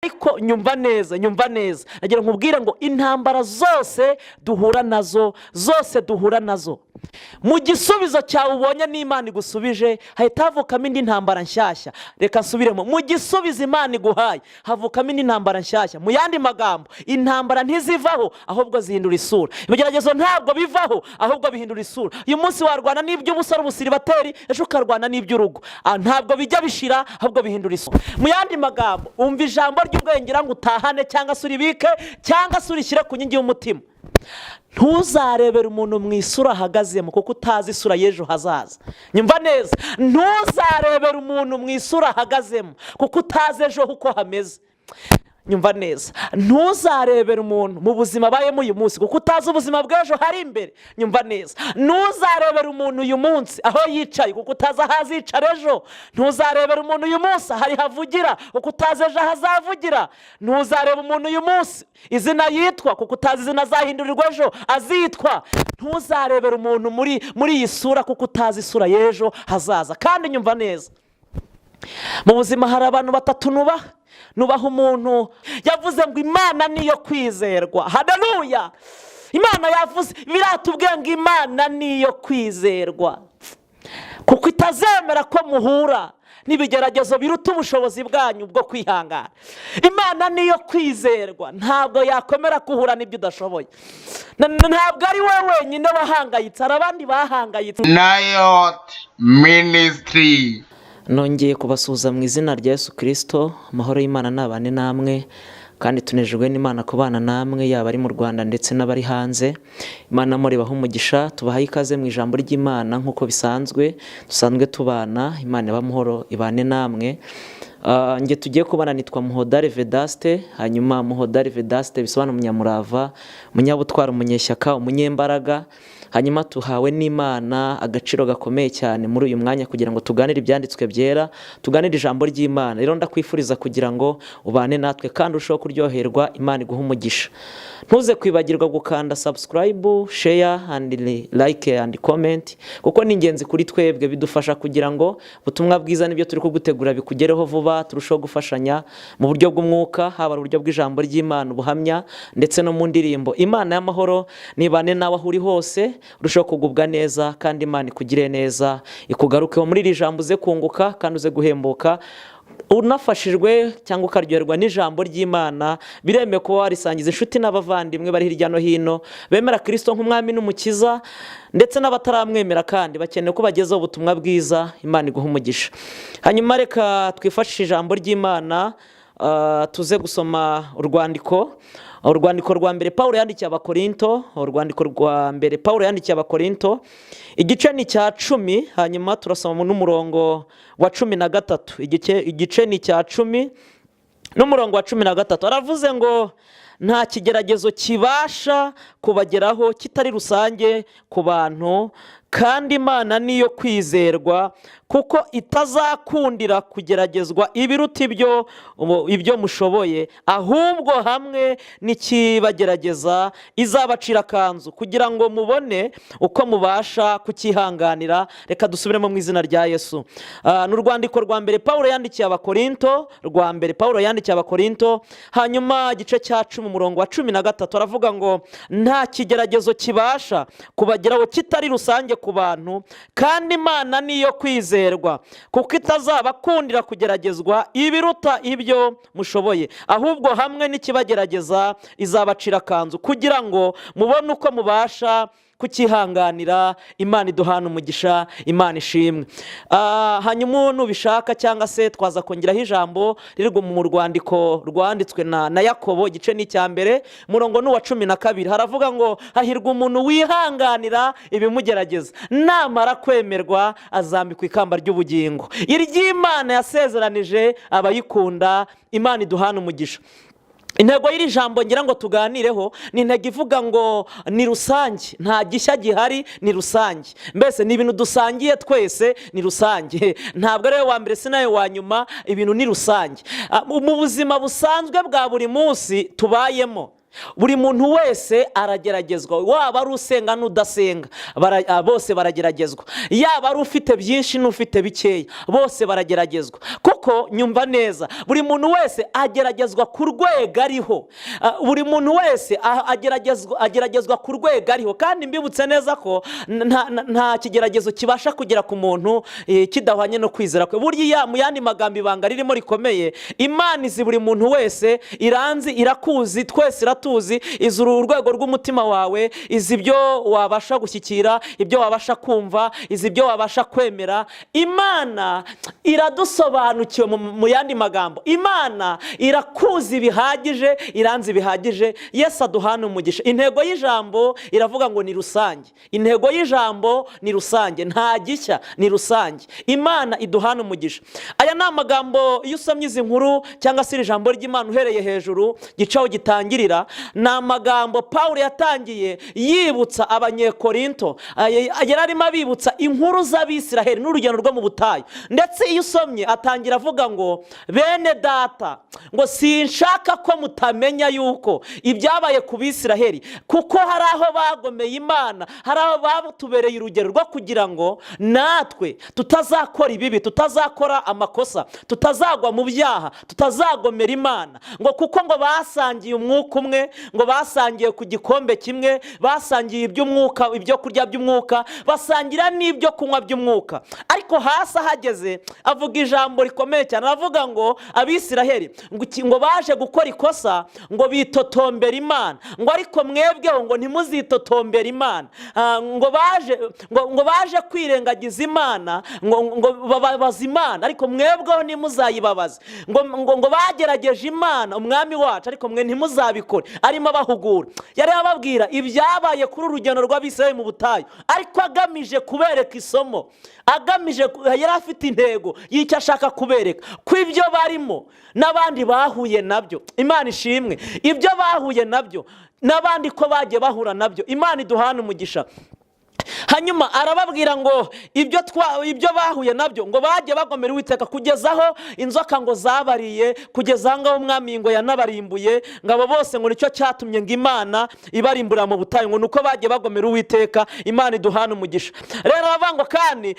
Ariko nyumva neza, nyumva neza, nagira nkubwire ngo intambara zose duhura nazo, zose duhura nazo, mu gisubizo cyawe ubonye n'Imana igusubije hahita havukamo indi ntambara nshyashya. Reka nsubiremo: mu gisubizo Imana iguhaye havukamo indi ntambara nshyashya. Mu yandi magambo, intambara ntizivaho, ahubwo zihindura isura. Ibigeragezo ntabwo bivaho, ahubwo bihindura isura. Uyu munsi warwana n'iby'ubusore, ubusiribateri, ejo ukarwana n'iby'urugo. Ntabwo bijya bishira, ahubwo bihindura isura. Mu yandi magambo, umva ijambo ry'ubwenge ngo utahane, cyangwa se uribike, cyangwa se urishyire ku nkingi y'umutima. Ntuzarebere umuntu mu isura ahagazemo, kuko utazi isura y'ejo hazaza. Nyumva neza: ntuzarebere umuntu mu isura ahagazemo, kuko utazi ejo uko hameze. Nyumva neza: ntuzarebere umuntu mu buzima abayemo uyu munsi, kuko utazi ubuzima bw'ejo hari imbere. Nyumva neza: ntuzarebere umuntu uyu munsi aho yicaye, kuko utazi aho azicara ejo. Ntuzarebere umuntu uyu munsi aho havugira, kuko utazi ejo aho azavugira. Ntuzarebe umuntu uyu munsi izina yitwa, kuko utazi izina azahindurirwa ejo azitwa. Ntuzarebere umuntu muri iyi sura, kuko utazi isura y'ejo hazaza. Kandi nyumva neza, mu buzima hari abantu batatu nubaha. Nubaha umuntu yavuze ngo Imana niyo kwizerwa. Haleluya! Imana yavuze, biratubwiye ngo Imana niyo kwizerwa, kuko itazemera ko muhura n'ibigeragezo biruta ubushobozi bwanyu bwo kwihangana. Imana niyo kwizerwa, ntabwo yakwemera guhura n'ibyo udashoboye. Ntabwo ari wowe wenyine wahangayitse, hari abandi bahangayitse. Nayot Ministry. Nongeye kubasuhuza mu izina rya Yesu Kirisito. Amahoro y'Imana nabane namwe, kandi tunejejwe n'Imana kubana namwe, yaba ari mu Rwanda ndetse n'abari hanze. Imana muribaho umugisha. Tubahaye ikaze mu ijambo ry'Imana nk'uko bisanzwe, dusanzwe tubana. Imana iba ibane namwe. Njye tugiye kubana nitwa Muhodari Vedaste. Hanyuma Muhodari Vedaste bisobanura umunyamurava, umunyabutwari, umunyeshyaka, umunyembaraga. Hanyuma tuhawe n'Imana agaciro gakomeye cyane muri uyu mwanya kugira ngo tuganire ibyanditswe byera, tuganire ijambo ry'Imana. Rero ndakwifuriza kugira ngo ubane natwe kandi urusheho kuryoherwa. Imana iguhe umugisha. Ntuze kwibagirwa gukanda subscribe, share and like and comment, kuko ni ingenzi kuri twebwe, bidufasha kugira ngo ubutumwa bwiza n'ibyo turi kugutegura bikugereho vuba, turusheho gufashanya mu buryo bw'umwuka, haba uburyo bw'ijambo ry'Imana, ubuhamya, ndetse no mu ndirimbo. Imana y'amahoro nibane nawe aho uri hose, urusheho kugubwa neza, kandi Imana ikugire neza, ikugarukeho. Muri iri jambo uze kunguka kandi uze guhembuka, unafashijwe cyangwa ukaryoherwa n'ijambo ry'Imana. Biremewe kuba warisangiza inshuti n'abavandimwe bari hirya no hino bemera Kirisito nk'umwami n'umukiza, ndetse n'abataramwemera kandi bakeneye ko bagezaho ubutumwa bwiza. Imana iguha umugisha. Hanyuma reka twifashishe ijambo ry'Imana, tuze gusoma urwandiko rwa mbere Paul yandikiye Abakorinto. Urwandiko rwa mbere Paul yandikiye Abakorinto, igice ni icya 10, hanyuma turasoma n'umurongo wa 13. Igice ni icya 10 n'umurongo wa 13. Aravuze ngo: "Nta kigeragezo kibasha kubageraho kitari rusange ku bantu, kandi Imana niyo kwizerwa, kuko itazakundira kugeragezwa ibiruta ibyo mushoboye, ahubwo hamwe n'ikibagerageza izabacira akanzu, kugira ngo mubone uko mubasha kucyihanganira." Reka dusubiremo mu izina rya Yesu. Ni urwandiko rwa mbere Paul yandikiye Abakorinto, rwa mbere Paul yandikiye Abakorinto, hanyuma igice cya 10, umurongo wa 13. Aravuga ngo: "Nta kigeragezo kibasha kubageraho kitari rusange ku bantu, kandi Imana niyo kwizerwa, kuko itazabakundira kugeragezwa ibiruta ibyo mushoboye, ahubwo hamwe n'ikibagerageza izabacira akanzu, kugira ngo mubone uko mubasha kucyihanganira." Imana iduhana umugisha, Imana ishimwe. Hanyuma nubishaka cyangwa se twaza kongeraho ijambo riri mu rwandiko rwanditswe na Yakobo, igice ni icya mbere, umurongo ni uwa 12. Haravuga ngo: "Hahirwa umuntu wihanganira ibimugerageza, namara kwemerwa azambikwa ikamba ry'ubugingo, iry'Imana yasezeranije abayikunda." Imana iduhana umugisha. Intego y'iri jambo ngira ngo tuganireho ni intego ivuga ngo ni rusange, nta gishya gihari, ni rusange. Mbese ni ibintu dusangiye twese, ni rusange. Ntabwo ari wowe wa mbere, si nawe wa nyuma, ibintu ni rusange. Mu buzima busanzwe bwa buri munsi tubayemo. Buri muntu wese arageragezwa, waba ari usenga n'udasenga, bose barageragezwa. Yaba ari ufite byinshi n'ufite bikeya, bose barageragezwa. Kuko nyumva neza, buri muntu wese ageragezwa ku rwego ariho. Buri muntu wese ageragezwa ku rwego ariho. Kandi mbibutse neza ko nta kigeragezo kibasha kugera ku muntu kidahwanye no kwizera kwe. Burya mu yandi magambo, ibanga ririmo rikomeye, Imana izi buri muntu wese, iranzi, irakuzi, twese iratuzi, izi urwego rw'umutima wawe, izi ibyo wabasha gushyikira, ibyo wabasha kumva, izi ibyo wabasha kwemera. Imana iradusobanukiwe. Mu yandi magambo, Imana irakuzi bihagije, iranzi bihagije. Yesu aduhana umugisha. Intego y'ijambo iravuga ngo ni rusange. Intego y'ijambo ni rusange, nta gishya, ni rusange. Imana iduhana umugisha. Aya ni amagambo, iyo usomye izi nkuru cyangwa se iri jambo ry'Imana uhereye hejuru gicaho gitangirira, ni amagambo Paul yatangiye yibutsa Abanyekorinto. Yari arimo abibutsa inkuru z'Abisiraheli n'urugendo rwo mu butayu. Ndetse iyo usomye atangira avuga ngo: "Bene data," ngo, "sinshaka ko mutamenya yuko ibyabaye ku Bisiraheli, kuko hari aho bagomeye Imana, hari aho batubereye urugero rwo kugira ngo natwe tutazakora ibibi, tutazakora amakosa, tutazagwa mu byaha, tutazagomera Imana." Ngo kuko ngo basangiye umwuka umwe, ngo basangiye ku gikombe kimwe, basangiye iby'umwuka, ibyo kurya by'umwuka, basangira n'ibyo kunywa by'umwuka. Ariko hasi ahageze avuga ijambo rikomeye cyane, aravuga ngo Abisiraheli ngo baje gukora ikosa, ngo bitotombera Imana, ngo ariko mwebweho ngo ntimuzitotombere Imana. Ngo baje kwirengagiza Imana, ngo bababaza Imana, ariko mwebweho ntimuzayibabaze. Ngo bagerageje Imana Umwami wacu, ariko mwe ntimuzabikore. Arimo abahugura, yari ababwira ibyabaye kuri urugendo rw'Abisiraheli mu butayu, ariko agamije kubereka isomo, agamije, yari afite intego y'icyo ashaka kubereka, ko ibyo barimo n'abandi bahuye nabyo. Imana ishimwe. Ibyo bahuye nabyo n'abandi ko bagiye bahura nabyo. Imana iduhane umugisha. Hanyuma arababwira ngo ibyo bahuye nabyo, ngo bagiye bagomera Uwiteka kugeza aho inzoka ngo zabariye, kugeza aho ngaho umwami ngo yanabarimbuye, ngo abo bose ngo nicyo cyatumye ngo Imana ibarimbura mu butayu, ngo ni uko bagiye bagomera Uwiteka. Imana iduhane umugisha. Rero aravuga ngo kandi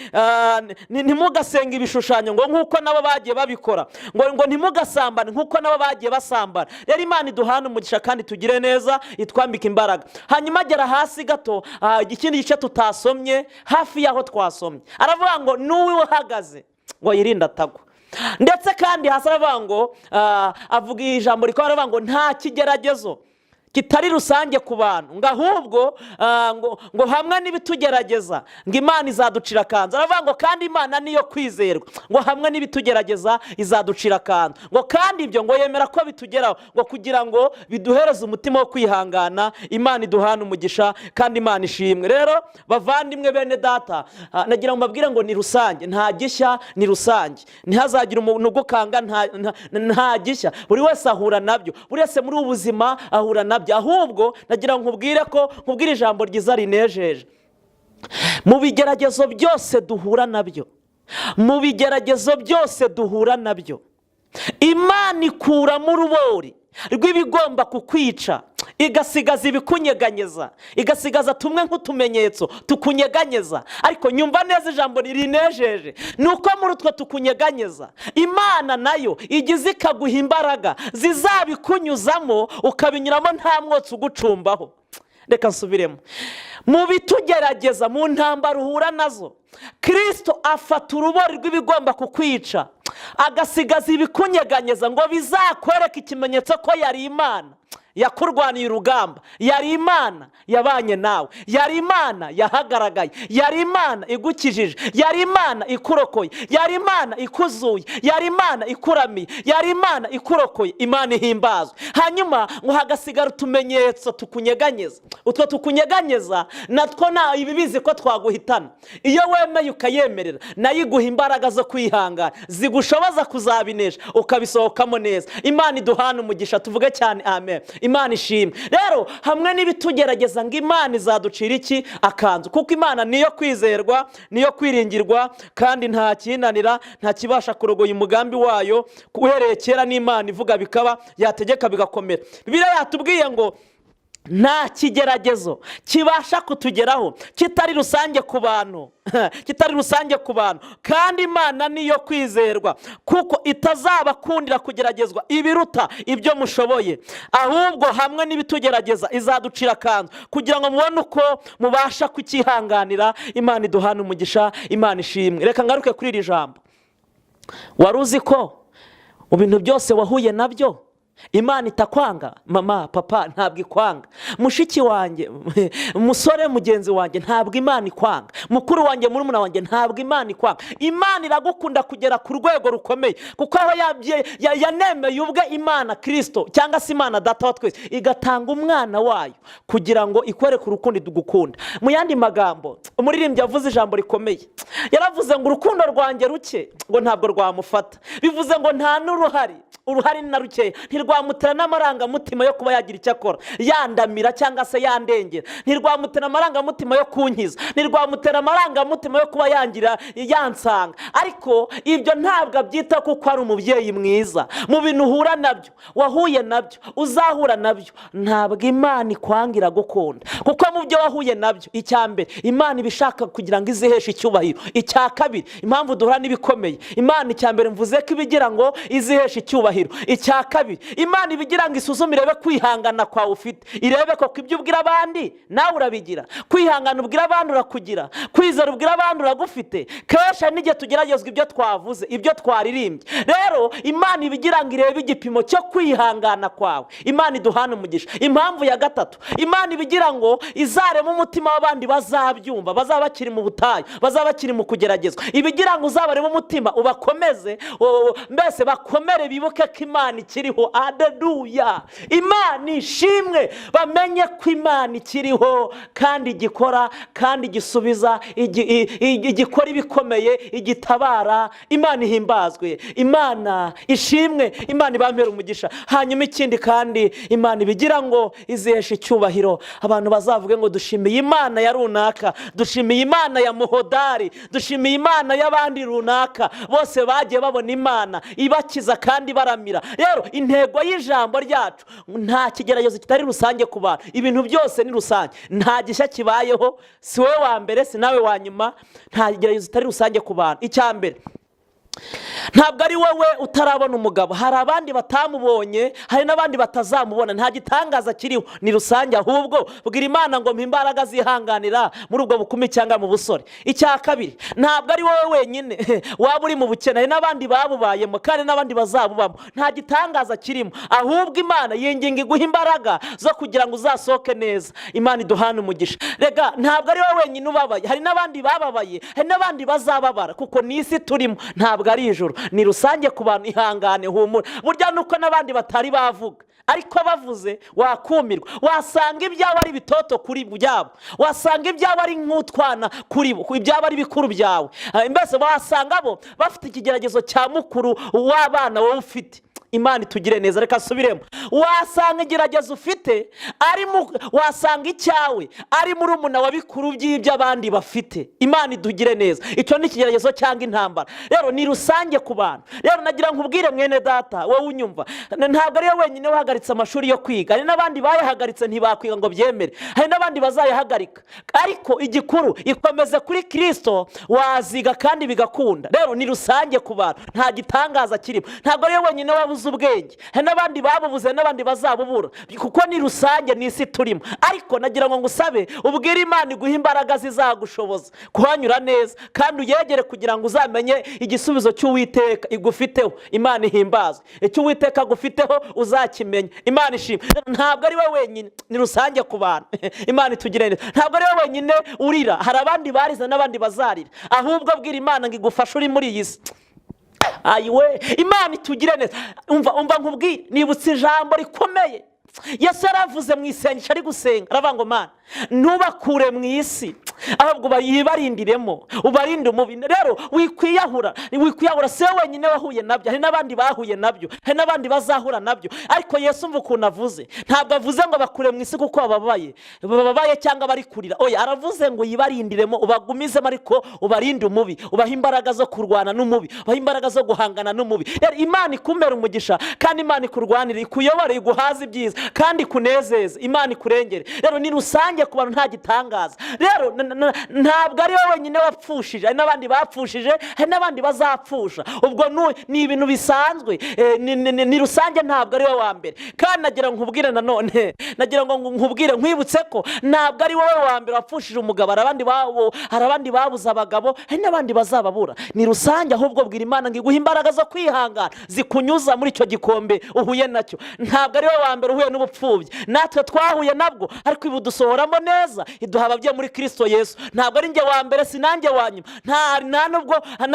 ntimugasenge ibishushanyo, ngo nk'uko nabo bagiye babikora, ngo ntimugasambane nk'uko nabo bagiye basambana. Rero Imana iduhane umugisha kandi tugire neza, itwambike imbaraga. Hanyuma agera hasi gato, ikindi gice tutasomye, hafi y'aho twasomye, aravuga ngo n'uwe uhagaze ngo yirinde atagwa. Ndetse kandi hasi aravuga ngo, avuga ijambo rikomeye, aravuga ngo nta kigeragezo kitari rusange ku bantu, ngo ahubwo ngo hamwe n'ibitugerageza ngo Imana izaducira akanzu. Aravuga ngo kandi Imana niyo kwizerwa, ngo hamwe n'ibitugerageza izaducira akanzu, ngo kandi ibyo ngo yemera ko bitugeraho, ngo kugira ngo biduhereze umutima wo kwihangana. Imana iduhane umugisha kandi Imana ishimwe. Rero bavandimwe, bene data, nagira ngo mbabwire ngo ni rusange, nta gishya, ni rusange. Ntihazagire umuntu ugukanga, nta gishya, buri wese ahura nabyo, buri wese muri ubu buzima ahura nabyo. Ahubwo nagira ngo nkubwire ko nkubwire ijambo ryiza rinejeje. Mu bigeragezo byose duhura nabyo, mu bigeragezo byose duhura nabyo, Imana ikuramo urubori rw'ibigomba kukwica, igasigaza ibikunyeganyeza, igasigaza tumwe nk'utumenyetso tukunyeganyeza. Ariko nyumva neza, ijambo rinejeje ni uko muri utwo tukunyeganyeza, Imana nayo igize ikaguha imbaraga zizabikunyuzamo, ukabinyuramo nta mwotsi ugucumbaho. Reka nsubiremo. Mu bitugerageza, mu ntambaro uhura nazo, Kirisito afata urubori rw'ibigomba kukwica, agasigaza ibikunyeganyeza, ngo bizakwereke ikimenyetso ko yari Imana yakurwaniye urugamba, yari Imana yabanye nawe, yari Imana yahagaragaye, yari Imana igukijije, yari Imana ikurokoye, yari Imana ikuzuye, yari Imana ikuramiye, yari Imana ikurokoye. Imana ihimbazwe. Hanyuma ngo hagasigara utumenyetso tukunyeganyeza. Utwo tukunyeganyeza natwo nta ibibizi ko twaguhitana. Iyo wemeye ukayemerera, nayo iguha imbaraga zo kwihangana zigushoboza kuzabinesha, ukabisohokamo neza. Imana iduhane umugisha, tuvuge cyane amen. Imana ishimwe. Rero hamwe n'ibitugerageza, ngo Imana izaducira iki? Akanzu. Kuko Imana niyo kwizerwa, niyo kwiringirwa, kandi nta kinanira, nta kibasha kurogoya umugambi wayo. Uhereye kera n'Imana ivuga bikaba, yategeka bigakomera. Bibiliya yatubwiye ngo nta kigeragezo kibasha kutugeraho kitari rusange ku bantu, kitari rusange ku bantu. Kandi Imana niyo kwizerwa, kuko itazabakundira kugeragezwa ibiruta ibyo mushoboye. Ahubwo hamwe n'ibitugerageza izaducira akanzu, kugira ngo mubone uko mubasha kucyihanganira. Imana iduhane umugisha, Imana ishimwe. Reka ngaruke kuri iri jambo. Wari uzi ko mu bintu byose wahuye nabyo Imana itakwanga? Mama, papa, ntabwo ikwanga. Mushiki wanjye, musore mugenzi wanjye, ntabwo Imana ikwanga. Mukuru wanjye, murumuna wanjye, ntabwo Imana ikwanga. Imana iragukunda kugera ku rwego rukomeye, kuko aho yanemeye ubwe Imana Kirisito, cyangwa se Imana Data wa twese, igatanga umwana wayo kugira ngo ikwereke urukundo idugukunda. Mu yandi magambo, umuririmbyi yavuze ijambo rikomeye. Yaravuze ngo urukundo rwanjye ruke ngo ntabwo rwamufata. Bivuze ngo nta n'uruhari, uruhari ni na rukeya, ntirwamutera n'amarangamutima yo kuba yagira icyo akora, yandamira cyangwa se yandengera. Ntirwamutera amarangamutima yo kunkiza, ntirwamutera amarangamutima yo kuba yangira, yansanga. Ariko ibyo ntabwo abyita, kuko ari umubyeyi mwiza. Mu bintu uhura nabyo, wahuye nabyo, uzahura nabyo, ntabwo Imana ikwangira gukunda. Kuko mu byo wahuye nabyo, icya mbere, Imana iba ishaka kugira ngo iziheshe icyubahiro. Icya kabiri, impamvu duhura n'ibikomeye, Imana, icya mbere mvuze ko iba igira ngo iziheshe icyubahiro. Icya kabiri, Imana iba igira ngo isuzume, irebe kwihangana kwawe ufite, irebe ko ibyo ubwira abandi nawe urabigira, kwihangana ubwira abandi urakugira, kwizera ubwira abandi uragufite. Kenshi hari n'igihe tugeragezwa ibyo twavuze, ibyo twaririmbye. Rero Imana iba igira ngo irebe igipimo cyo kwihangana kwawe. Imana iduhane umugisha. Impamvu ya gatatu, Imana iba igira ngo izareme umutima w'abandi bazabyumva, bazaba bakiri mu butayu, bazaba bakiri mu kugeragezwa. Iba igira ngo uzabareme umutima, ubakomeze, mbese bakomere, bibuke ko Imana ikiriho. Aleluya, Imana ishimwe. Bamenye ko Imana ikiriho kandi igikora, kandi igisubiza, igikora ibikomeye, igitabara. Imana ihimbazwe, Imana ishimwe, Imana ibampere umugisha. Hanyuma ikindi kandi, Imana ibigira ngo iziheshe icyubahiro. Abantu bazavuge ngo dushimiye Imana ya runaka, dushimiye Imana ya Muhodari, dushimiye Imana y'abandi runaka. Bose bagiye babona Imana ibakiza kandi baramira. Rero intego y'ijambo ryacu, nta kigeragezo kitari rusange ku bantu. Ibintu byose ni rusange, nta gishya kibayeho. Si wowe wa mbere, si nawe wa nyuma. Nta kigeragezo kitari rusange ku bantu. Icya mbere, ntabwo ari wowe utarabona umugabo, hari abandi batamubonye, hari n'abandi batazamubona. Nta gitangaza kiriho, ni rusange. Ahubwo bwira Imana ngo mpa imbaraga zihanganira muri ubwo bukumi cyangwa mu busore. Icya kabiri, ntabwo ari wowe wenyine waba uri mu bukene, hari n'abandi babubayemo kandi n'abandi bazabubamo. Nta gitangaza kirimo. Ahubwo Imana yinginga iguha imbaraga zo kugira ngo uzasohoke neza. Imana iduhane umugisha. Rega ntabwo ari wowe wenyine ubabaye, hari n'abandi bababaye, hari n'abandi bazababara, kuko ni isi turimo, ntabwo ari ijuru. Ni rusange ku bantu. Ihangane, humura. Burya nuko n'abandi batari bavuga, ariko bavuze wakumirwa. Wasanga ibyawe ari bitoto kuri byabo, wasanga ibyawe ari nk'utwana kuri bo, ibyabo ari bikuru byawe. Mbese wasanga bo bafite ikigeragezo cya mukuru w'abana wowe ufite. Imana itugire neza. Reka asubiremo. Wasanga igeragezo ufite ari mu, wasanga icyawe ari murumuna wa bikuru by'ibyo abandi bafite. Imana idugire neza. Icyo ni ikigeragezo cyangwa intambara. Rero ni rusange ku bantu. Rero nagira ngo ubwire mwene data wowe unyumva, ntabwo ariwe wenyine wahagaritse amashuri yo kwiga. Hari n'abandi bayahagaritse ntibakwiga ngo byemere, hari n'abandi bazayahagarika. Ariko igikuru, ikomeze kuri Kirisito, waziga kandi bigakunda. Rero ni rusange ku bantu, nta gitangaza kirimo. Ntabwo ariwe wenyine wabuze ubwenge, hari n'abandi babubuze n'abandi bazabubura, kuko ni rusange, ni isi turimo. Ariko nagira ngo ngusabe ubwire Imana iguhe imbaraga zizagushoboza kuhanyura neza, kandi uyegere kugira ngo uzamenye igisubizo cy'Uwiteka igufiteho. Imana ihimbazwe. Icyo Uwiteka agufiteho uzakimenya. Imana ishimwe. Ntabwo ari we wenyine, ni rusange ku bantu. Imana itugire neza. Ntabwo ari we wenyine urira, hari abandi barize n'abandi bazarira. Ahubwo bwira Imana ngo igufashe uri muri iyi si. Ayiwe, Imana itugire neza. Umva, umva nkubwire, nibutse ijambo rikomeye. Yesu yaravuze mu isengesho ari gusenga, aravuga ngo: "Mana, ntubakure mu isi, ahubwo ubayibarindiremo, ubarinde umubi." Rero wikwiyahura, wikwiyahura. Si wowe wenyine wahuye nabyo, hari n'abandi bahuye nabyo, hari n'abandi bazahura nabyo. Ariko Yesu, umva ukuntu avuze. Ntabwo avuze ngo bakure mu isi kuko bababaye, bababaye cyangwa bari kurira. Oya, aravuze ngo yibarindiremo, ubagumizemo, ariko ubarinde umubi, ubahe imbaraga zo kurwana n'umubi, ubahe imbaraga zo guhangana n'umubi. Rero Imana ikumpere umugisha, kandi Imana ikurwanire, ikuyobore, iguhaze ibyiza kandi ikunezeze, Imana ikurengere. Rero ni rusange ku bantu, nta gitangaza. Rero ntabwo ari wowe wenyine wapfushije, hari n'abandi bapfushije, hari n'abandi bazapfusha. Ubwo ni ibintu bisanzwe, ni rusange, ntabwo ari wowe wa mbere. Kandi nagira ngo nkubwire nanone, nagira ngo nkubwire, nkwibutse ko ntabwo ari wowe wa mbere wapfushije umugabo. Hari abandi babuze abagabo, hari n'abandi bazababura. Ni rusange. Ahubwo bwira Imana ngo iguhe imbaraga zo kwihangana zikunyuza muri icyo gikombe uhuye nacyo. Ntabwo ari wowe wa mbere uhuye n'ubupfubyi, natwe twahuye nabwo, ariko ibudusohoramo neza, iduha ababyeyi muri Kirisito Yesu. Ntabwo ari njye wa mbere, si nanjye wa nyuma. Nta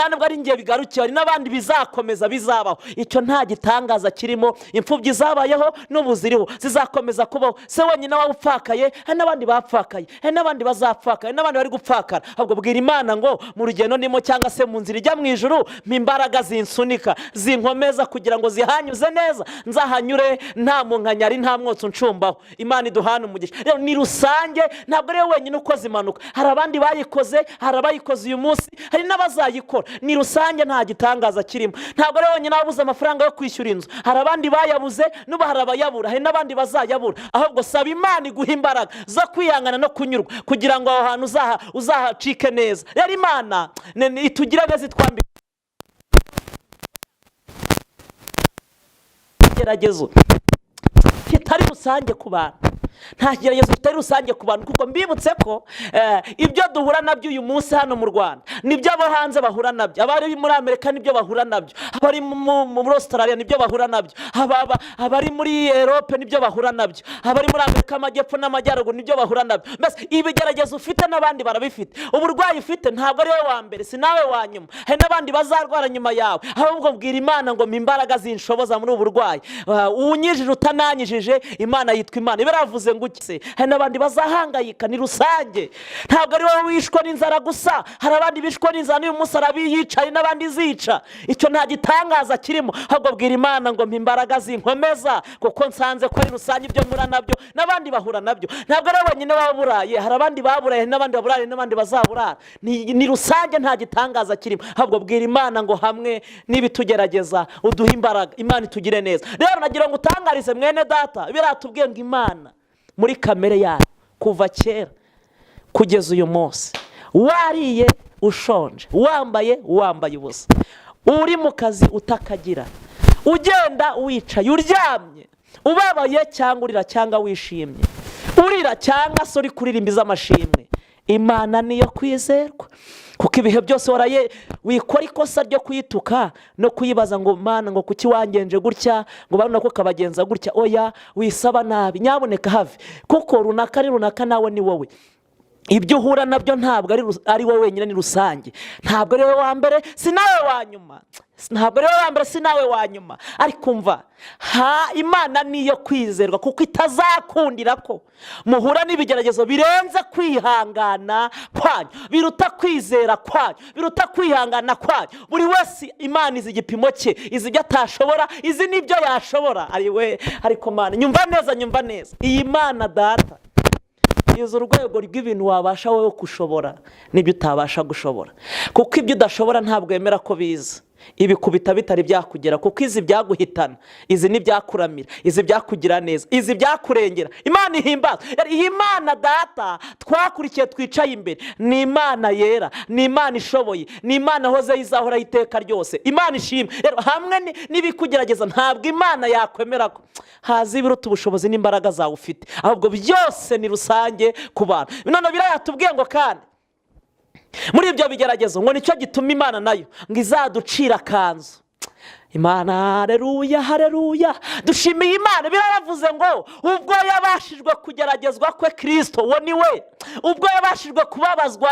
nubwo ari njye bigarukiye, hari n'abandi bizakomeza, bizabaho. Icyo nta gitangaza kirimo. Imfubyi zabayeho, n'ubu ziriho, zizakomeza kubaho. Se wenyine waba upfakaye, hari n'abandi bapfakaye, hari n'abandi bazapfakaye, hari n'abandi bari gupfakara. Ahubwo bwira Imana ngo: "Mu rugendo ndimo cyangwa se mu nzira ijya mu ijuru, mpa imbaraga zinsunika, zinkomeza, kugira ngo zihanyuze neza, nzahanyure nta munkanyari, nta mwotsi uncumbaho." Imana iduhane umugisha. Rero ni rusange, ntabwo ari wowe wenyine ukoze impanuka. Hari abandi bayikoze, hari abayikoze uyu munsi, hari n'abazayikora. Ni rusange, nta gitangaza kirimo. Ntabwo ari wowe wenyine wabuze amafaranga yo kwishyura inzu, hari abandi bayabuze, n'ubu hari abayabura, hari n'abandi bazayabura. Ahubwo saba Imana iguha imbaraga zo kwihangana no kunyurwa, kugira ngo aho hantu uzahacike neza. Rero Imana itugire neza, itwambike igeragezo kitari rusange ku bantu. Nta kigeragezo kitari rusange ku bantu, kuko mbibutse ko ibyo duhura nabyo uyu munsi hano mu Rwanda nibyo abo hanze bahura nabyo. Abari muri Amerika nibyo bahura nabyo, abari muri Australia nibyo bahura nabyo, abari muri Europe nibyo bahura nabyo, abari muri Amerika y'Amajyepfo n'Amajyaruguru nibyo bahura nabyo. Mbese ibigeragezo ufite n'abandi barabifite. Uburwayi ufite ntabwo ari wowe wa mbere, si nawe wa nyuma, hari n'abandi bazarwara nyuma yawe. Ahubwo bwira Imana ngo: "Mpa imbaraga zinshoboza muri ubu burwayi." Unyijije, utananyijije, Imana yitwa Imana iba yaravuze ngo ukize. Hari n'abandi bazahangayika. Ni rusange. Ntabwo ari wowe wishwe n'inzara gusa, hari abandi bishwe n'inzara n'uyu munsi, arabiyica, hari n'abandi izica. Icyo nta gitangaza kirimo. Ahubwo bwira Imana ngo: "Mpa imbaraga zinkomeza, kuko nsanze ko ari rusange, ibyo mpura nabyo n'abandi bahura nabyo." Ntabwo ari wowe wenyine waba buraye, hari abandi baburaye, hari n'abandi baburaye, n'abandi bazaburara. Ni rusange, nta gitangaza kirimo. Ahubwo bwira Imana ngo: "Hamwe n'ibitugerageza, uduhe imbaraga." Imana itugire neza. Rero nagira ngo utangarize mwene data, biratubwiye ngo Imana muri kamere yayo kuva kera kugeza uyu munsi, wariye, ushonje, wambaye, wambaye ubusa, uri mu kazi, utakagira, ugenda, wicaye, uryamye, ubabaye cyangwa urira cyangwa wishimye, urira cyangwa se uri kuririmba iz'amashimwe, Imana niyo kwizerwa, kuko ibihe byose waraye wikora ikosa ryo kuyituka no kuyibaza ngo: "Mana, ngo kuki wangenje gutya?" ngo barabona ko kabagenza gutya. Oya, wisaba nabi, nyaboneka have, kuko runaka ari runaka, nawe ni wowe. Ibyo uhura nabyo ntabwo ari wowe wenyine, ni rusange. Ntabwo ari wowe wa mbere, si nawe wa nyuma. Ntabwo ari wowe wa mbere, si nawe wa nyuma. Ariko umva ha, Imana niyo kwizerwa, kuko itazakundira ko muhura n'ibigeragezo birenze kwihangana kwanyu, biruta kwizera kwanyu, biruta kwihangana kwanyu. Buri wese Imana izi igipimo cye, izi ibyo atashobora, izi n'ibyo yashobora. Ari we. Ariko Mana, nyumva neza, nyumva neza, iyi Mana data izi urwego rw'ibintu wabasha wowe gushobora n'ibyo utabasha gushobora, kuko ibyo udashobora ntabwo wemera ko biza, ibikubita bitari byakugera, kuko izi byaguhitana, izi n'ibyakuramira, izi byakugira neza, izi byakurengera. Imana ihimbaza. Iyi Mana data twakurikiye, twicaye imbere, ni Imana yera, ni Imana ishoboye, ni Imana ahozeho, izahoraho iteka ryose. Imana ishimwe. Rero hamwe n'ibikugerageza, ntabwo Imana yakwemera ko haza ibiruta ubushobozi n'imbaraga zawe ufite. Ahubwo byose ni rusange ku bantu. None biriya tubwiye ngo kandi muri ibyo bigeragezo, ngo nicyo gituma Imana nayo ngo izaducira akanzu. Imana, hareruya, hareruya, dushimiye Imana. Biraravuze ngo ubwo yabashijwe kugeragezwa kwe, Kirisito uwo ni we, ubwo yabashijwe kubabazwa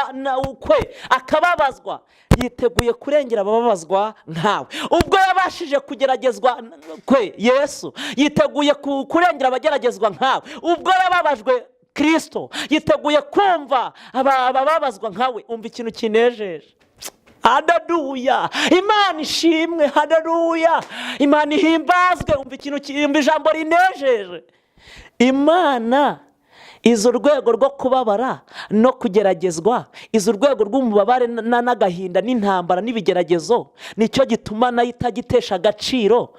kwe akababazwa, yiteguye kurengera abababazwa nkawe. Ubwo yabashije kugeragezwa kwe, Yesu yiteguye kurengera abageragezwa nkawe. Ubwo yababajwe, Kirisito yiteguye kumva abababazwa nkawe. Umva ikintu kinejeje. Haleluya, Imana ishimwe, haleluya, Imana ihimbazwe. Umva ikintu, umva ijambo rinejeje. Imana izi urwego rwo kubabara no kugeragezwa, izi urwego rw'umubabare n'agahinda n'intambara n'ibigeragezo. Nicyo gituma nayo itagitesha agaciro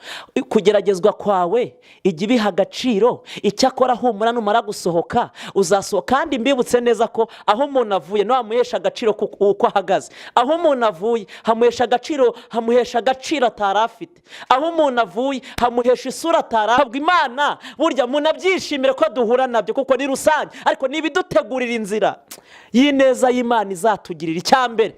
kugeragezwa kwawe, ijya ibiha agaciro. Icyakora humura, numara gusohoka uzasohoka. Kandi mbibutse neza ko aho umuntu avuye niho hamuhesha agaciro uko ahagaze. Aho umuntu avuye hamuhesha agaciro, hamuhesha agaciro atari afite. Aho umuntu avuye hamuhesha isura atari ahabwa. Imana burya munabyishimire ko duhura nabyo, kuko ni rusange, ariko ni ibidutegurira inzira y'ineza y'Imana izatugirira. Icya mbere,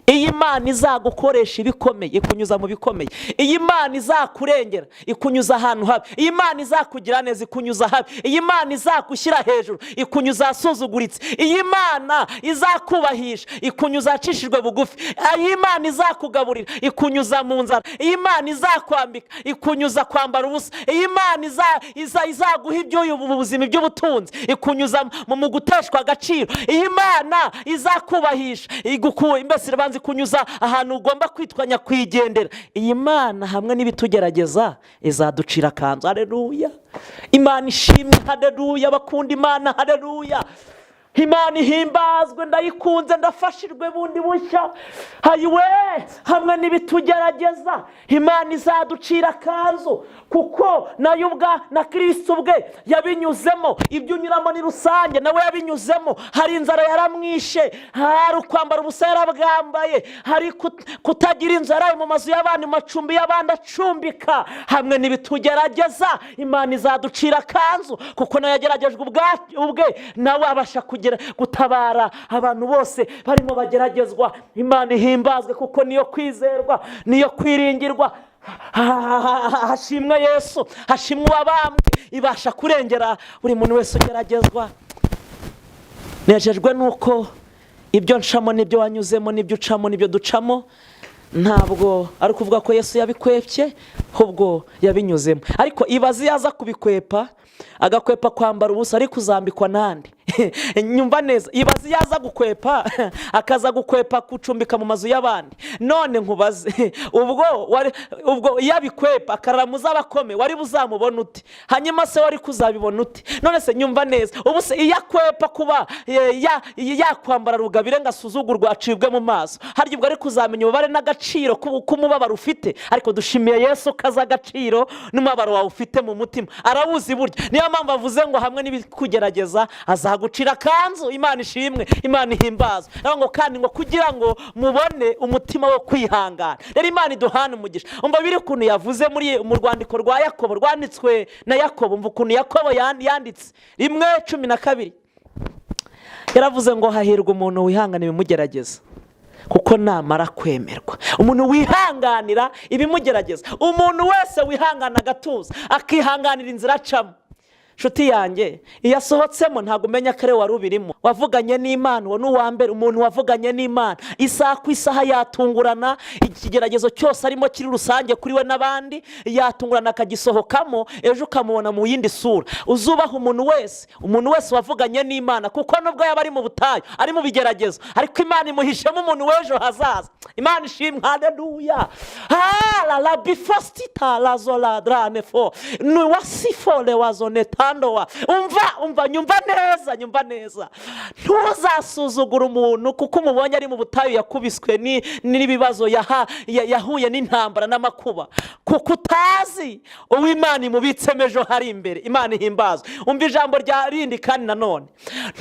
iyi Imana izagukoresha ibikomeye, ikunyuza mu bikomeye. Iyi Imana izakurengera, ikunyuza ahantu habi. Iyi Imana izakugira neza, ikunyuza habi. Iyi Imana izagushyira hejuru, ikunyuza ahasuzuguritse. Iyi Imana izakubahisha, ikunyuza ahacishijwe bugufi. Iyi Imana izakugaburira, ikunyuza mu nzara. Iyi Imana izakwambika, ikunyuza kwambara ubusa. Iyi Imana izaguha iby'uyu buzima, iby'ubutunzi, ikunyuza mu guteshwa agaciro. Iyi Imana izakubahisha, igukuye mbese irabanza ikunyuza ahantu ugomba kwitwa nyakwigendera. Iyi Mana hamwe n'ibitugerageza izaducira akanzu. Hareruya, Imana ishimwe, hareruya, bakunda Imana, hareruya, Imana ihimbazwe. Ndayikunze, ndafashijwe bundi bushya. Hayiwe, hamwe n'ibitugerageza Imana izaducira akanzu, kuko nayo ubwa na Kirisito ubwe yabinyuzemo. Ibyo unyuramo ni rusange, nawe yabinyuzemo. Hari inzara yaramwishe, hari ukwambara ubusa yarabwambaye, hari kutagira inzu, yaraye mu mazu y'abandi, mu macumbi y'abandi acumbika. Hamwe n'ibitugerageza Imana izaducira akanzu, kuko nayo yageragejwe ubwe, nawe abasha kugera gutabara abantu bose barimo bageragezwa. Imana ihimbazwe, kuko niyo kwizerwa, niyo kwiringirwa. Hashimwe Yesu, hashimwe uwabambwe. Ibasha kurengera buri muntu wese ugeragezwa. Nejejwe nuko ibyo ncamo n'ibyo wanyuzemo n'ibyo ucamo n'ibyo ducamo, ntabwo ari ukuvuga ko Yesu yabikwepye, ahubwo yabinyuzemo. Ariko ibaze iyo aza kubikwepa, agakwepa kwambara ubusa, ariko uzambikwa n'andi. Nyumva neza, ibaze iyo aza gukwepa, akaza gukwepa gucumbika mu mazu y'abandi. None nkubaze, ubwo iyo abikwepa akarara mu z'abakome, wari buzamubone ute? Hanyuma se wari kuzabibona ute? None se nyumva neza, ubu se iyo akwepa kuba yakwambara rugabire ngo asuzugurwe, acibwe mu maso, harya ubwo ari kuzamenya umubare n'agaciro k'umubabaro ufite? Ariko dushimiye Yesu ko azi agaciro n'umubabaro wawe ufite mu mutima, arawuzi burya. Niyo mpamvu avuze ngo hamwe n'ibikugerageza azagucira akanzu. Imana ishimwe, Imana ihimbazwe. Aravuga ngo kandi ngo kugira ngo mubone umutima wo kwihangana. Rero Imana iduhane umugisha. Umva biri ukuntu yavuze muri mu rwandiko rwa Yakobo, rwanditswe na Yakobo. Umva ukuntu Yakobo yanditse 1:12. Yaravuze ngo hahirwa umuntu wihangana ibimugerageza, kuko namara kwemerwa. Umuntu wihanganira ibimugerageza, umuntu wese wihangana agatuza, akihanganira inzira acamo, nshuti yanjye, iyo asohotsemo ntabwo umenya ko ari we wari ubirimo. Wavuganye n'Imana, uwo ni uwa mbere. Umuntu wavuganye n'Imana, isaha ku isaha yatungurana. Ikigeragezo cyose arimo kiri rusange kuri we n'abandi, yatungurana akagisohokamo, ejo ukamubona mu yindi sura. Uzubaha umuntu wese, umuntu wese wavuganye n'Imana, kuko nubwo yaba ari mu butayu, ari mu bigeragezo, ariko Imana imuhishemo umuntu w'ejo hazaza. Imana ishimwe, haleluya. La bifosita la drane fo ni wasifole wazonetandowa. Umva, umva, nyumva neza, nyumva neza. Ntuzasuzugure umuntu kuko umubonye ari mu butayu, yakubiswe n'ibibazo, yahuye n'intambara n'amakuba, kuko utazi uw'Imana imubitsemo ejo hari imbere. Imana ihimbazwe. Umva ijambo rya rindi kandi nanone,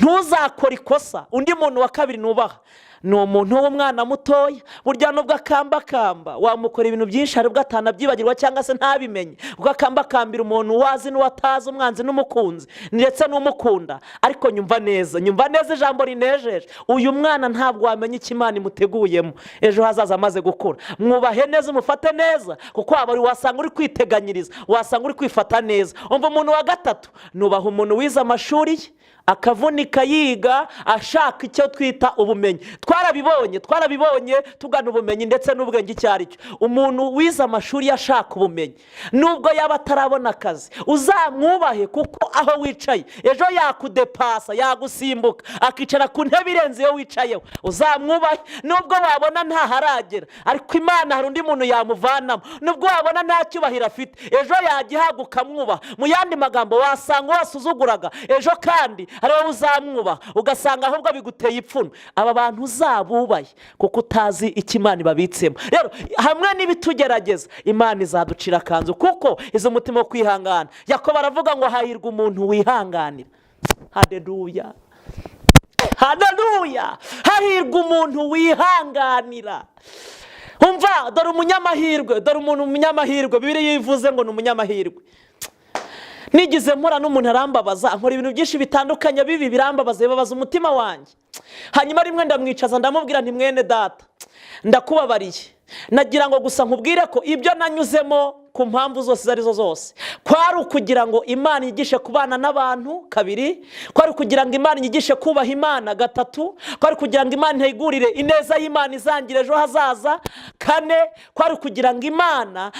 ntuzakore ikosa. Undi muntu wa kabiri nubaha Ni umuntu w'umwana mutoya, burya nubwo akambakamba wamukora ibintu byinshi, hari ubwo atanabyibagirwa cyangwa se ntabimenye, ubwo akambakambira umuntu wazi n'uwatazi, umwanzi n'umukunzi ndetse n'umukunda. Ariko nyumva neza, nyumva neza ijambo rinejeje. Uyu mwana ntabwo wamenya icyo Imana imuteguyemo ejo hazaza amaze gukura. Mwubahe neza, umufate neza, kuko waba wasanga uri kwiteganyiriza, wasanga uri kwifata neza. Umva, umuntu wa gatatu, nubaha umuntu wize amashuri ye, akavunika yiga ashaka icyo twita ubumenyi. Twarabibonye, twarabibonye tugana ubumenyi ndetse n'ubwenge icyo ari cyo. Umuntu wize amashuri ye ashaka ubumenyi, nubwo yaba atarabona akazi, uzamwubahe, kuko aho wicaye ejo yakudepasa, yagusimbuka akicara ku ntebe irenze iyo wicayeho. Uzamwubahe nubwo wabona ntaharagera, ariko Imana hari undi muntu yamuvanamo. Nubwo wabona nta cyubahiro afite, ejo yagihabwa ukamwubaha. Mu yandi magambo, wasanga wasuzuguraga, ejo kandi hari wowe uzamwubaha, ugasanga ahubwo biguteye ipfunwe. Aba bantu uzabubahe, kuko utazi icyo Imana ibabitsemo. Rero hamwe n'ibitugerageza, Imana izaducira akanzu, kuko izi umutima wo kwihangana. Yakobo aravuga ngo hahirwa umuntu wihanganira. Hareruya, hareruya! Hahirwa umuntu wihanganira. Umva, dore umunyamahirwe, dore umuntu umunyamahirwe. Bibiliya ivuze ngo ni umunyamahirwe. Nigize mpura n'umuntu arambabaza, nkora ibintu byinshi bitandukanye bibi, birambabaza, bibabaza umutima wanjye. Hanyuma rimwe ndamwicaza, ndamubwira nti: "Mwene data, ndakubabariye. Nagira ngo gusa nkubwire ko ibyo nanyuzemo, ku mpamvu zose izo arizo zose, kwari ukugira ngo Imana yigishe kubana n'abantu. Kabiri, kwari ukugira ngo Imana yigishe kubaha Imana. Gatatu, kwari kugira ngo Imana integurire ineza y'Imana izangira ejo hazaza. Kane, kwari ukugira ngo Imana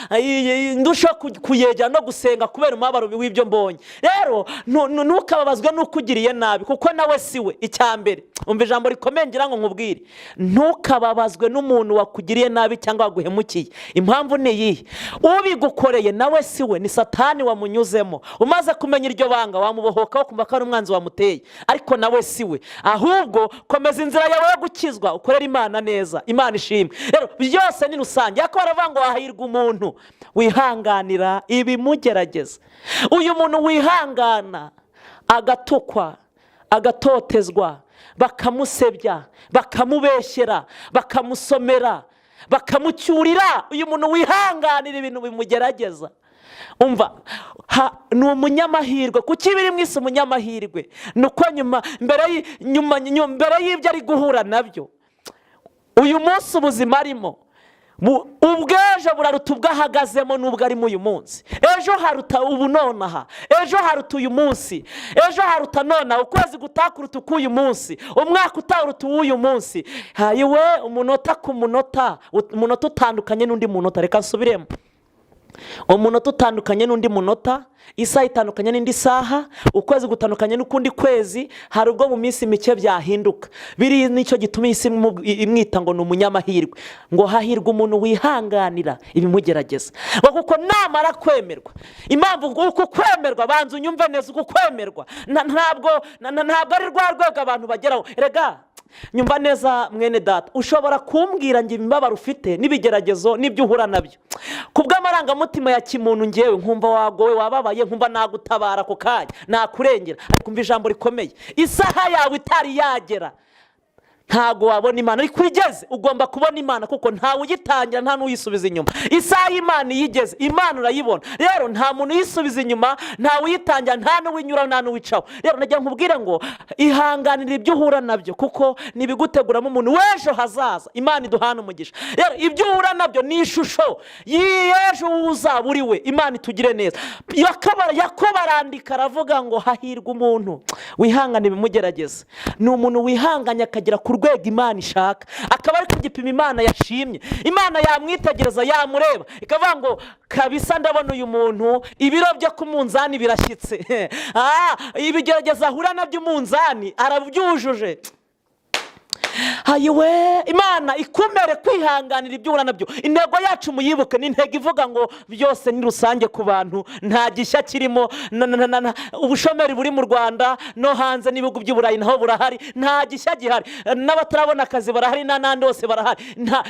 ndusheho kuyegera no gusenga kubera umubabaro w'ibyo mbonye. Rero ntukababazwe n'uko ugiriye nabi, kuko nawe si we." Icya mbere, umva ijambo rikomeye ngira ngo nkubwire: ntukababazwe n'umuntu wakugiriye nabi cyangwa waguhemukiye. Impamvu ni iyihe? Ubigukoreye nawe si we, ni Satani wamunyuzemo. Umaze kumenya iryo banga, wamubohokaho, kumva ko ari umwanzi wamuteye, ariko nawe si we. Ahubwo komeza inzira yawe yo gukizwa, ukorere Imana neza. Imana ishimwe. Rero byose ni rusange, ariko baravuga ngo hahirwa umuntu wihanganira ibimugerageza. Uyu muntu wihangana agatukwa, agatotezwa, bakamusebya, bakamubeshyera, bakamusomera, bakamucyurira, uyu muntu wihanganira ibintu bimugerageza, umva, ni umunyamahirwe. Kuki biri mu isi umunyamahirwe? Ni uko nyuma mbere nyuma mbere y'ibyo ari guhura nabyo uyu munsi, ubuzima arimo ubw'ejo buraruta ubwo ahagazemo n'ubwo arimo uyu munsi. Ejo haruta ubu nonaha, ejo haruta uyu munsi, ejo haruta nonaha, ukwezi gutaha kuruta uk'uyu munsi, umwaka utaha uruta uw'uyu munsi. Hayiwe, umunota ku munota, umunota utandukanye n'undi munota. Reka nsubiremo: umunota utandukanye n'undi munota, isaha itandukanye n'indi saha, ukwezi gutandukanye n'ukundi kwezi. Hari ubwo mu minsi mike byahinduka. Biriya nicyo gituma isi imwita ngo ni umunyamahirwe, ngo hahirwa umuntu wihanganira ibimugerageza, ngo kuko namara kwemerwa. Impamvu uku kwemerwa, banza unyumve neza, uku kwemerwa ntabwo ari rwa rwego abantu bageraho. Rega nyumva neza, mwene data, ushobora kumbwira ngo imibabaro ufite n'ibigeragezo n'ibyo uhura nabyo, ku bw'amarangamutima ya kimuntu, ngewe nkumva wagowe, wababaye, nkumva nagutabara ako kanya, nakurengera. Ariko umva ijambo rikomeye: isaha yawe itari yagera, ntabwo wabona Imana. Ariko igeze, ugomba kubona Imana, kuko ntawe uyitangira, nta n'uyisubiza inyuma. Isaha y'Imana iyo igeze, Imana urayibona. Rero nta muntu uyisubiza inyuma, ntawe uyitangira, nta n'uwinyuraho, nta n'uwicaho. Rero nagira nkubwire ngo ihanganire ibyo uhura nabyo, kuko nibiguteguramo umuntu w'ejo hazaza. Imana iduhana umugisha. Rero ibyo uhura nabyo ni ishusho y'ejo uzaba uri we. Imana itugire neza. Yakobo arandika, aravuga ngo hahirwa umuntu wihangana ibimugerageza. Ni umuntu wihanganye akagera ku rwego Imana ishaka, akaba ari ku gipimo Imana yashimye. Imana yamwitegereza, yamureba, ikavuga ngo kabisa ndabona uyu muntu ibiro bye ku munzani birashyitse. Ibigerageza ahura nabyo umunzani arabyujuje. Hayiwe, Imana ikumere kwihanganira ibyo uhura nabyo. Intego yacu muyibuke, ni intego ivuga ngo byose ni rusange ku bantu, nta gishya kirimo. Ubushomeri buri mu Rwanda no hanze n'ibihugu by'i Burayi naho burahari, nta gishya gihari. N'abatarabona akazi barahari, n'ahandi hose barahari.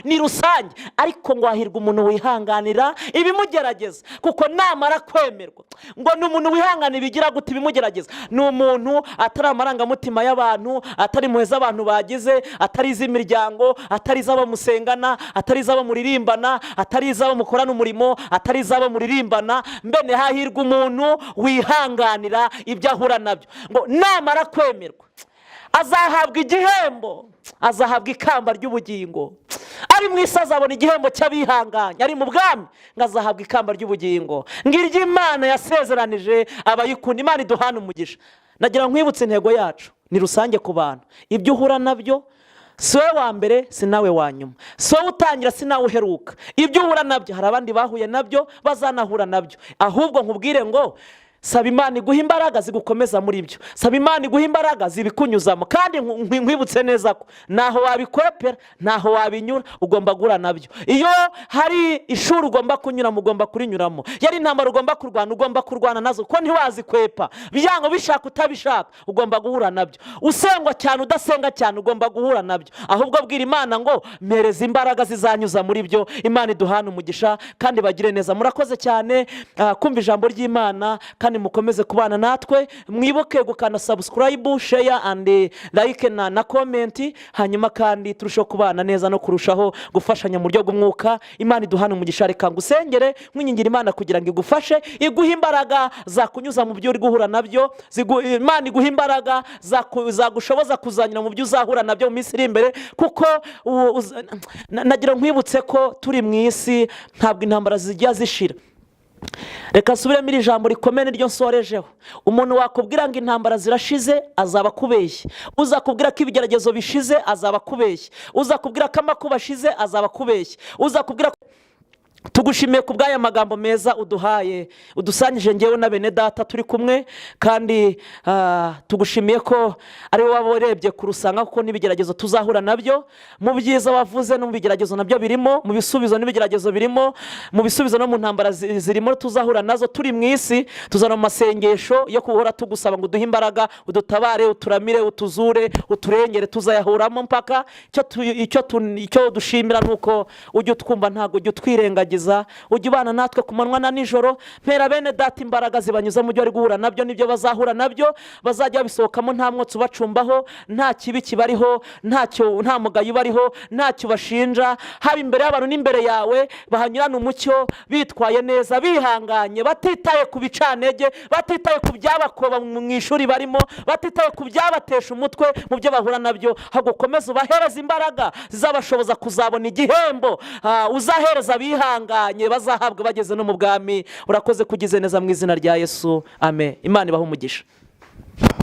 Ni rusange. Ariko ngo hahirwa umuntu wihanganira ibimugerageza, kuko namara kwemerwa. Ngo ni umuntu wihanganira ibigira gute? Ibimugerageza. Ni umuntu atari amarangamutima y'abantu, atari impuhwe z'abantu bagize, atari Atari iz'imiryango, atari iz'abo musengana, atari iz'abo muririmbana, atari iz'abo mukorana umurimo, atari iz'abo muririmbana. Mbene hahirwa umuntu wihanganira ibyo ahura nabyo, ngo namara kwemerwa azahabwa igihembo, azahabwa ikamba ry'ubugingo. Ari mu isi azabona igihembo cy'abihanganye, ari mu bwami ngo azahabwa ikamba ry'ubugingo, ngo iry'Imana yasezeranije abayikunda. Imana iduhana umugisha. Nagira nkwibutse, intego yacu ni rusange ku bantu. Ibyo uhura nabyo, si wowe wa mbere, si nawe wa nyuma, si wowe utangira, si nawe uheruka. Ibyo uhura nabyo, hari abandi bahuye nabyo, bazanahura nabyo. Ahubwo nkubwire ngo saba Imana iguha imbaraga zigukomeza muri byo, saba Imana iguha imbaraga zibikunyuzamo. Kandi nkwibutse neza ko ntaho wabikwepera, ntaho wabinyura, ugomba guhura nabyo. Iyo hari ishuri ugomba kunyuramo, ugomba kurinyuramo. Iyo ari intambara ugomba kurwana, ugomba kurwana nazo, kuko ntiwazikwepa. Byanga ubishaka, utabishaka, ugomba guhura nabyo. Usengwa cyane, udasenga cyane, ugomba guhura nabyo. Ahubwo bwira Imana ngo mpereza imbaraga zizanyuza muri byo. Imana iduhane umugisha kandi bagire neza. Murakoze cyane kumva ijambo ry'Imana, kandi mukomeze kubana natwe. Mwibuke gukanda subscribe, share and like na comment, hanyuma kandi turusheho kubana neza no kurushaho gufashanya mu buryo bw'umwuka. Imana iduhane umugisha. Reka ngusengere mwingingira Imana kugira ngo igufashe, iguhe imbaraga zakunyuza mu byo uri guhura nabyo. Imana iguhe imbaraga zagushoboza kuzanyura mu byo uzahura nabyo mu minsi iri imbere, kuko nagira nkwibutse ko turi mu isi ntabwo intambara zijya zishira. Reka nsubiremo iri jambo rikomeye niryo nsorejeho: umuntu wakubwira ngo intambara zirashize azaba akubeshye, uzakubwira ko ibigeragezo bishize azaba akubeshye, uzakubwira ko amakuba ashize azaba akubeshye, uzakubwira ko. Tugushimiye ku bw'aya magambo meza uduhaye, udusangije ngewe na bene data turi kumwe. Kandi tugushimiye ko ari wowe waba urebye kurusanga, kuko n'ibigeragezo tuzahura nabyo, mu byiza wavuze no mu bigeragezo nabyo birimo, mu bisubizo n'ibigeragezo birimo, mu bisubizo no mu ntambara zirimo tuzahura nazo turi mu isi. Tuzana mu masengesho yo guhora tugusaba ngo uduhe imbaraga, udutabare, uturamire, utuzure, uturengere. Tuzayahuramo mpaka. Icyo dushimira ni uko ujya utwumva, ntabwo ujya utwirengagiza, ujya ubana natwe ku manywa na nijoro. Mpera bene data imbaraga zibanyuza mu byo bari guhura nabyo n'ibyo bazahura nabyo, bazajya babisohokamo nta mwotsi ubacumbaho, nta kibi kibariho, ntacyo, nta mugayo ubariho, ntacyo bashinja, haba imbere y'abantu n'imbere yawe. Bahanyurane umucyo, bitwaye neza, bihanganye, batitaye ku bicantege, batitaye ku byabakoba mu ishuri barimo, batitaye ku byabatesha umutwe mu byo bahura nabyo. Ahubwo ukomeze ubahereze imbaraga zizabashoboza kuzabona igihembo uzahereza abihanganye, bazahabwa bageze no mu bwami. Urakoze kugize neza, mu izina rya Yesu, amen. Imana ibahe umugisha.